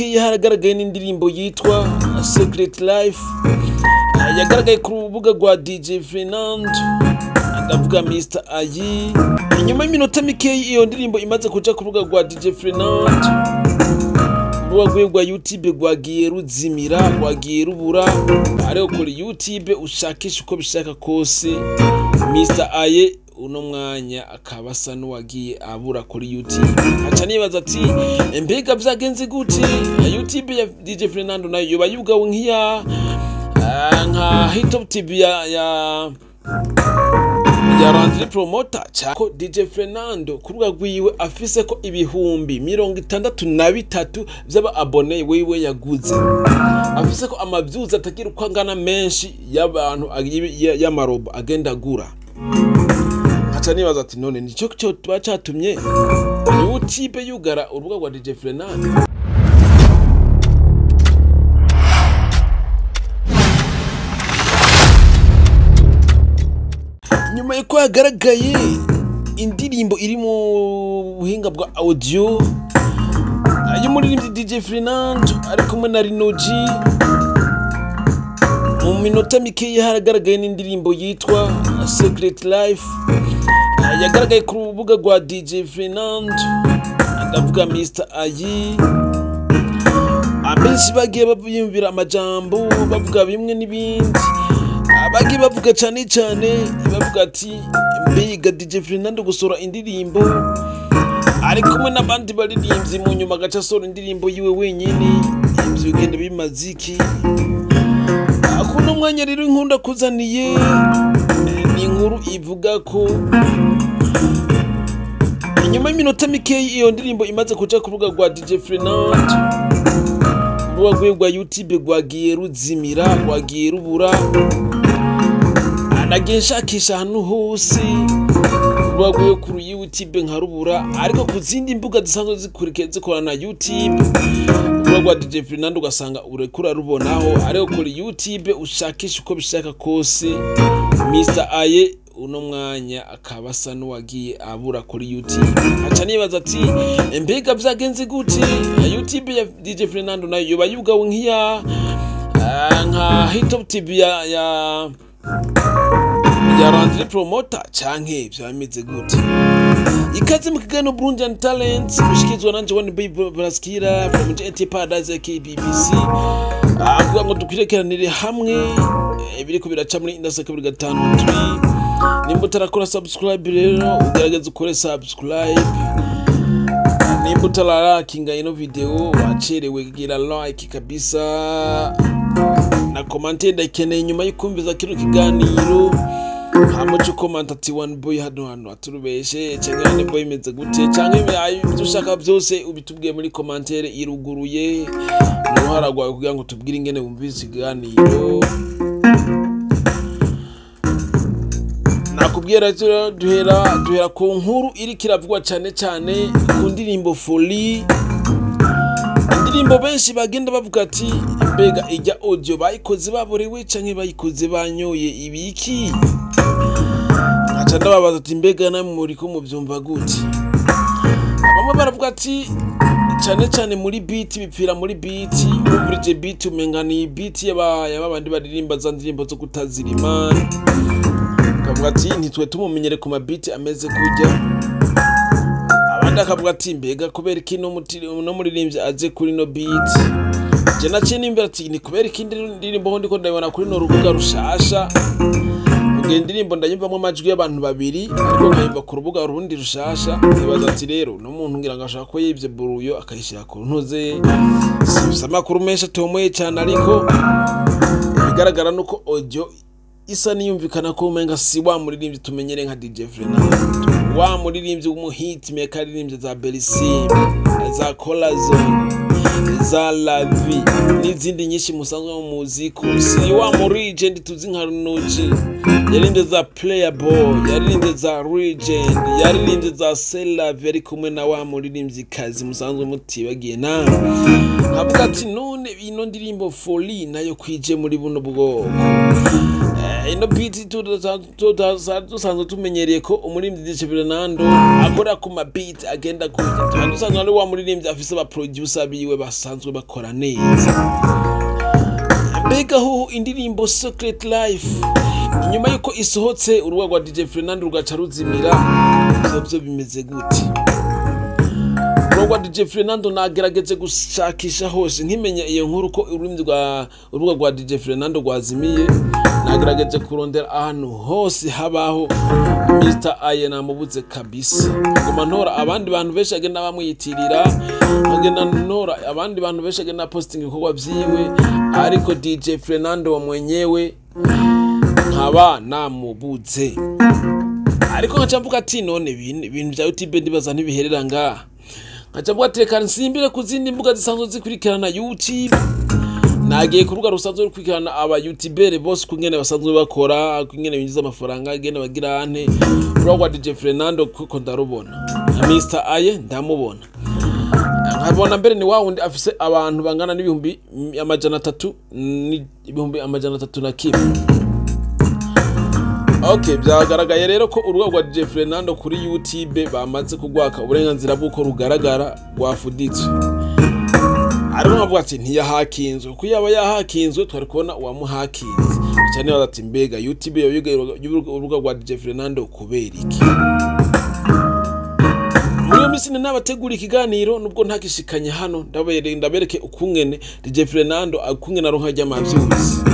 Haragaragaye n'indirimbo yitwa Secret Life yagaragaye ku rubuga rwa DJ Fernando, ndavuga Mr Ayi. Inyuma y'iminota mikeyi iyo ndirimbo imaze kuja ku rubuga rwa DJ Fernando, urubuga rwiwe rwa YouTube rwagiye ruzimira, rwagiye rubura. Ariko kuri YouTube ushakisha uko bishaka kose, Mr Aye uno mwanya akaba asa n'uwagiye abura kuri YouTube. Aca nibaza ati mbega vyagenze gute? YouTube ya DJ Fernando nayo yoba yugawe nk'iya nka Hitop TV ya Landry Promoter, ko DJ Fernando ku rubuga rwiwe afise ko 63,000 vy'aba abone wiwe yaguze, afise ko amavyuzi atagira uko angana menshi y'abantu y'amarobo agenda agura. Aca nibaza ati none nico cyo tuba catumye YouTube yugara urubuga rwa DJ Fernando? Nyuma yuko yagaragaye indirimbo iri mu buhinga bwa audio y'umuririmbyi DJ Fernando ari kumwe na Rino G, mu minota mikeyi haragaragaye n'indirimbo yitwa Secret Life yagaragaye ku rubuga rwa DJ Fernando, ndavuga Mr Ayi. Abenshi bagiye biyumvira amajambo, bavuga bimwe n'ibindi, abagiye bavuga cyane cyane bavuga ati mbega DJ Fernando gusora indirimbo ari kumwe n'abandi baririmbyi, mu nyuma agaca asora indirimbo yiwe wenyine, ivyo bigenda bimaze iki? Kuno mwanya rero inkunda kuzaniye ni inkuru ivuga ko inyuma y'iminota mikeyi iyo ndirimbo imaze kuja ku rubuga rwa DJ Fernando, urubuga rwiwe rwa YouTube rwagiye ruzimira, rwagiye rubura. Nagiye nshakisha ahantu hose urubuga rwiwe kuri YouTube nkarubura, ariko ku zindi mbuga zisanzwe zikorana na YouTube urubuga rwa DJ Fernando ugasanga urekura rubonaho, ariko kuri YouTube ushakisha uko bishaka kose, Mr Aye uno mwanya akaba asa n'uwagiye abura kuri YouTube. Aca nibaza ati mbega vyagenze gute? YouTube ya DJ Fernando nayo yoba yugawe nk'iya nka Hitop TV ya Landry Promoter, canke vyameze gute? Ikaze mu kiganiro Burundian Talents mushikizwa nanje One Boy Braskira from JT Paradise KBBC. Avuga ngo dukwirekeranire hamwe ibiriko biraca muri industry kabiri gatanu 3. Nimba utarakora subscribe rero ugerageze ukore subscribe. Nimba utararakinga ino video wacerewe, gira like kabisa na comment ndakeneye nyuma y'ukumviza kino kiganiro. Hama uce ukomanta ati One Boy hano hano aturubeshe, canke One Boy imeze gute, canke ibyo ushaka byose ubitubwiye muri commentaire iruguruye. Uruhara rwawe kugira ngo tubwire ingene wumvise ikiganiro. Nakubwira rero duhera ku nkuru iri kiravugwa cyane cyane ku ndirimbo Folie, indirimbo benshi bagenda bavuga ati mbega ijya audio bayikoze baborewe canke bayikoze banyoye ibiki? Aca ndababaza ati mbega namwe muri ko muvyumva gute? Bamwe baravuga ati cyane cyane muri beat bipfira muri beat, umvurije beat umenga ni beat y'abandi baririmba za ndirimbo zo kutazirima. Akavuga ati ntitwe tumumenyere ku mabiti ameze kujya. Abandi akavuga ati mbega kubera iki no muririmbyi aze kuri no beat? Je naciye nimbera ati ni kubera iki ndirimbo ho ndiko ndabibona kuri no rubuga rushasha, mugihe indirimbo ndayumvamwo amajwi y'abantu babiri ariko nkayumva ku rubuga rundi rushasha. Nibaza ati rero no muntu ngira ngo ashaka ko yivye buruyo akayishira ku ntuze. Sifise amakuru menshi atomoye cyane, ariko ibigaragara nuko audio isa niyumvikana ko umenga si wa muririmbyi tumenyere nka DJ Fernando, wa muririmbyi w'umuhit maker aririmbye za Belisime, za Corazon, za La Vie n'izindi nyinshi musanzwe muzi ko si wa murigend tuzi nka Rino G, yaririmbye za Playboy, yaririmbye za Regend, yaririmbye za Sela ari kumwe na wa muririmbyi kazi musanzwe mutibagiye nawe. Nkavuga ati none ino Ino ndirimbo Folie nayo kwije muri buno bwoko. Ino beat dusanzwe tumenyereye ko umuririmbyi DJ Fernando akora ku ma beat agenda kurya. Tuba dusanzwe ari wa muririmbyi afise aba producer biwe basanzwe bakora neza. Mbega ho indirimbo Secret Life inyuma yuko isohotse urubuga rwa DJ Fernando rugaca ruzimira, ivyo bimeze gute? Urubuga rwa DJ Fernando nagerageje gushakisha hose nkimenya iyo nkuru ko urubuga rwa DJ Fernando rwazimiye, nagerageje kurondera ahantu hose habaho Mr. Aye namubuze kabisa. Ngoma ntora abandi bantu benshi agenda bamwiyitirira, agenda ntora abandi bantu benshi agenda posting ibikorwa vyiwe, ariko DJ Fernando mwenyewe nkaba namubuze. Ariko nkaca mvuga ati none ibintu vya YouTube ndibaza ntibiherera ngaha. Nkaca mvuga ati reka nsimbire ku zindi mbuga zisanzwe zikurikirana YouTube. Nagiye ku rubuga rusanzwe rukurikirana aba YouTubere bose kungene basanzwe bakora, kungene binjiza amafaranga, kungene bagira ante. Urubuga rwa DJ Fernando kuko ndarubona, Mr. Aye ndamubona, nkabona mbere ni wa wundi afise abantu bangana n'ibihumbi 300 n'ibihumbi 301. Okay, byagaragaye rero ko urubuga rwa DJ Fernando kuri YouTube bamaze kugwaka uburenganzira bw'uko rugaragara rwafuditswe. Ariko nkavuga ati ntiyahakinzwe, kuko yaba yahakinzwe twari kubona uwamuhakinze. Cyane baza ati mbega YouTube yobiga urubuga rwa DJ Fernando kubera iki? Muri iyo minsi nabategura ikiganiro nubwo ntakishikanye hano, ndabereke ukungene DJ Fernando akungene aronka ry'amavyuzi.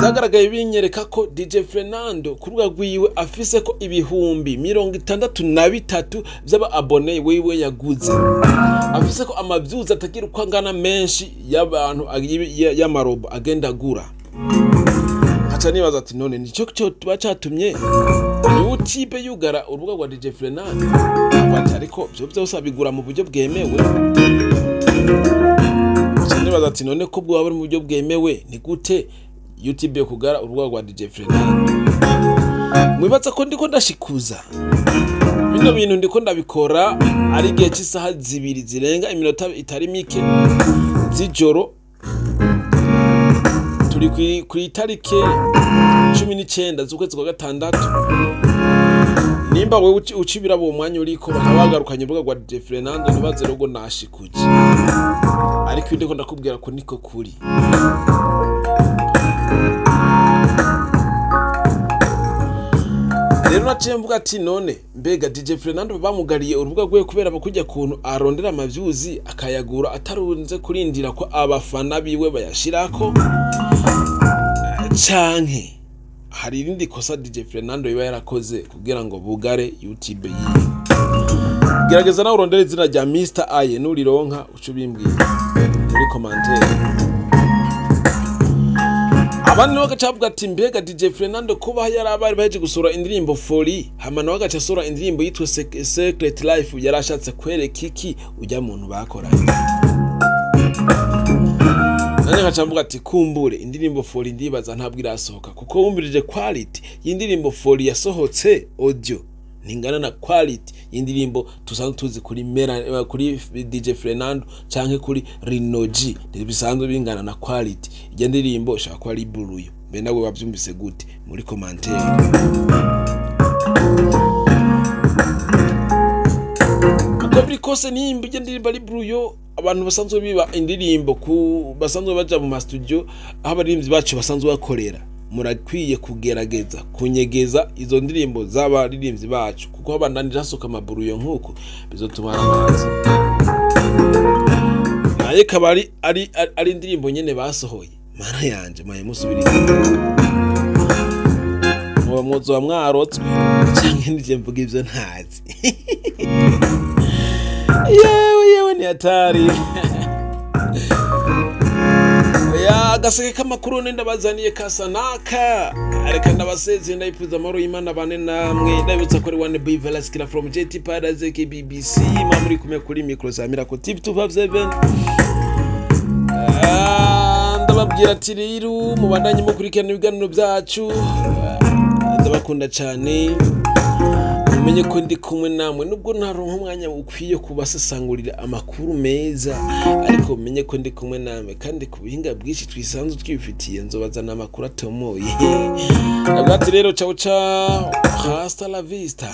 Vyagaragaye binyereka ko DJ Fernando ku rubuga rwiwe afise ko 63,000 vy'aba abone wiwe yaguze. Afise ko amavyuzi atagira uko angana menshi y'abantu y'amarobo agenda agura. Nkaca nibaza ati none nico cyo tuba catumye YouTube yugara urubuga rwa DJ Fernando? Ati ariko vyo vyose abigura mu buryo bwemewe. Nkaca nibaza ati none ko bwoba buri mu buryo bwemewe, ni gute YouTube kugara urubuga rwa DJ Fernando? Mwibaza ko ndiko ndashikuza bino bintu, ndiko ndabikora ari igihe cy'isaha 2 zirenga iminota itari mike z'ijoro, turi ku itariki 19 z'ukwezi kwa gatandatu. Nimba wewe ucibira uwo mwanya uriko bakaba bagarukanye urubuga rwa DJ Fernando, ntibaze rogo nashikuje, ariko ndiko ndakubwira ko niko kuri. Rero naciye mvuga ati none mbega DJ Fernando bamugariye urubuga rwe kubera bakujya kuntu arondera amavyuzi akayagura atarunze kurindira ko abafana biwe bayashirako, canke hari irindi kosa DJ Fernando yoba yarakoze kugira ngo bugare YouTube yiwe? Gerageza nawe urondere izina rya Mr. Aye, nurironka uce ubimbwira muri commentaire. Abandi nabo bagaca bavuga ati mbega DJ Fernando kuba yarabari baheje gusura indirimbo Folie, hama nawe agaca asura indirimbo yitwa Secret Life, yarashatse kwereka iki ujya muntu bakoranye? Nane nkaca mvuga ati kumbure indirimbo Folie ndibaza ntabwo irasohoka, kuko wumvirije quality y'indirimbo Folie yasohotse audio ntingana na quality y'indirimbo tusanzwe tuzi kuri Mera, kuri DJ Fernando canke kuri Rinoji, ntibisanzwe bingana na quality ijya ndirimbo ishaka ko ari buruyo. Mbe nawe wavyumvise gute muri commentaire? Uko biri kose nimba ijya ndirimbo ari buruyo, abantu basanzwe biba indirimbo ku basanzwe baja mu ma studio aho abaririmbyi bacu basanzwe bakorera, murakwiye kugerageza kunyegeza izo ndirimbo z'abaririmbyi bacu, kuko abandanije hasohoka amaburuyo nkuko bizotumara amazi. Naye kaba ari indirimbo nyene basohoye. Mana yanje, maye musubiriye muba mwozoba mwarotswe canke nije mvuga ivyo ntazi. Yewe yewe ni hatari. Ya agaseke k'amakuru nenda bazaniye kasanaka. Areka ndabaseze, ndayifuza amahoro y'Imana bane namwe. Ndabibutsa ko ari One B Velasquez from JT Paradise KBBC, muri kumwe kuri micro za Miracle TV 257. Ndababwira ati rero mubandanye mukurikirana ibiganiro byacu, ndabakunda cyane. Mumenye ko ndi kumwe namwe, nubwo ntaronka umwanya ukwiye kubasesangurira amakuru meza, ariko mumenye ko ndi kumwe namwe, kandi ku buhinga bwinshi twisanzwe twifitiye nzobazana amakuru atomoye. Nabwo ati rero, ciao ciao, hasta la vista.